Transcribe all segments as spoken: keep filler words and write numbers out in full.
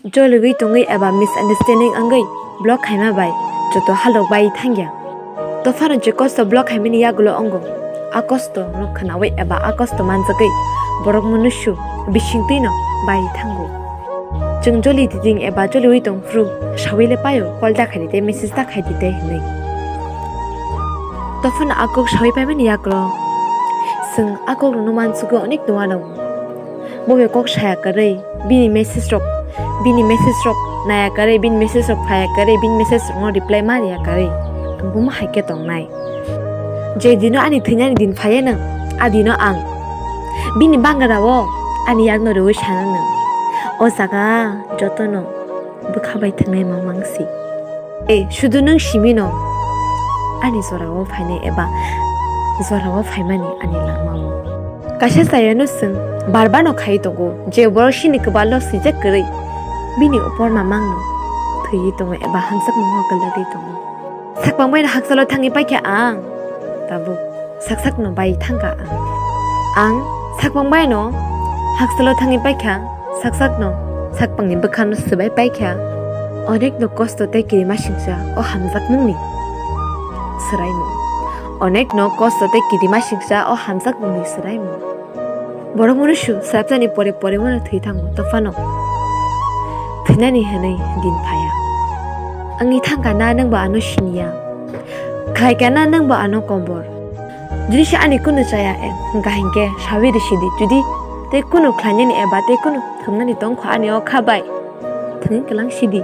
Joliwi tongwi eba misunderstanding wngwi block khaima bai joto halok bai thangya. Tophano je kosto block khaimani yagulo ongo, a kosto no khwnawi eba a kosto manjagwi borok munusu bisingtwi no bai thango. Chwng joli diding eba joliwi tongphuru sawi le paio, call da khaidi tei message da khaidi tei hinwi. Tophano a kok sawi paimani yagulo chwng a kok rokno mansugo onek nuwa nango. Bo be kok saya kwrwi, bini message rok, bini message rok naya kwrwi, bini message rok phaya kwrwi, bini message rokno reply ma riya kwrwi. Ang bo ma hai khe tongnai. Je dino ani thwinani din phaiya nang, a dino ang bini bangra o ani yakno rwui sana nang. O jaga jotono bwkha bai thwngnai mang mang si. E, sudu nwng simi no ani jora o phainai eba jora o phaimani ani lama o. Kaisa chaya no chwng bar bar no khai tongo, je borok sini kwbal no swijak kwrwi bini upor mamang no thwiwi tongo eba hamsakmung o kwlagwi tongo. Sakbang bai no hakchalo thangwi paikha ang tabuk. Sak sakno bai thangkha ang. Ang sakbang bai no hakchalo thangwi paikha, sak sakno sakbangni bwkhano swbai paikha. Onekno kosto tei kirima singcha o hamjakmungni swraimung. Onekno kosto tei kirima singcha o hamjakmungni swraimung. Borok munusu swrapjani pore pore wano thwi thango, tophano thwinani hwnwi din phaiya. Wngwi thangkha na nwngbo ano siniya, khlaikha na nwngbo ano kobor. Jodi se ani kunu chaya, eh, hwnkha hinkhe sawi rw sidi. Jodi tei kunu khlainani eba tei kunu thumnani tongkha ani o kha bai, thwngwi kwlang sidi.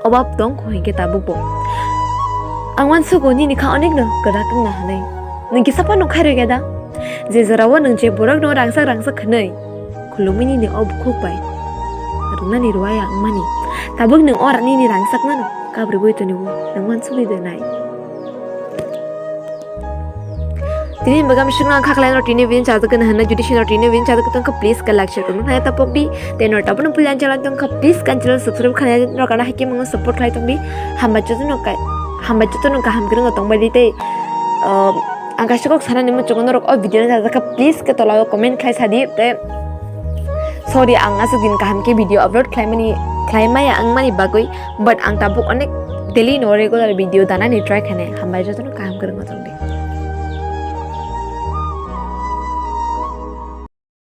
Obab tongkha hinkhe tabukbo. Ang uansugo nini kha onekno kwrak wngna hwnwi. Nwng kisa phano khairokya da? Je jorao nwng je borokno rangchak rangchak hwnwi khulumwi nini o bukhuk bai rwnani rwaya wngmani. Tabuk nwng o nini rangchakmano kabribwi tonio, nwng uansugwi de nai. Tini bagam singno ang khaklai no tini video chajak na hwnna, jodi sino tini video chajak tongkha, please ka like share kunu haya tapok di. Tei no tabuk no pulan channel tongkha, please kan channel subscribe khanai no kana haikhe mangno support khlai tong di. Hambai joto no kai, hambai joto no kaham kwrwng tong bai di tei, uh, ang kaisa kok sana ni muchungo norok o video no chajak kha, please ka tola o comment khlai sa di. Tei sorry, ang aswk din kaham khe video upload khlai mani, khlai maya wngmani bagwi, but ang tabuk onek daily no regular video danani try khainai. Hambai joto no kaham kwrwng tong di.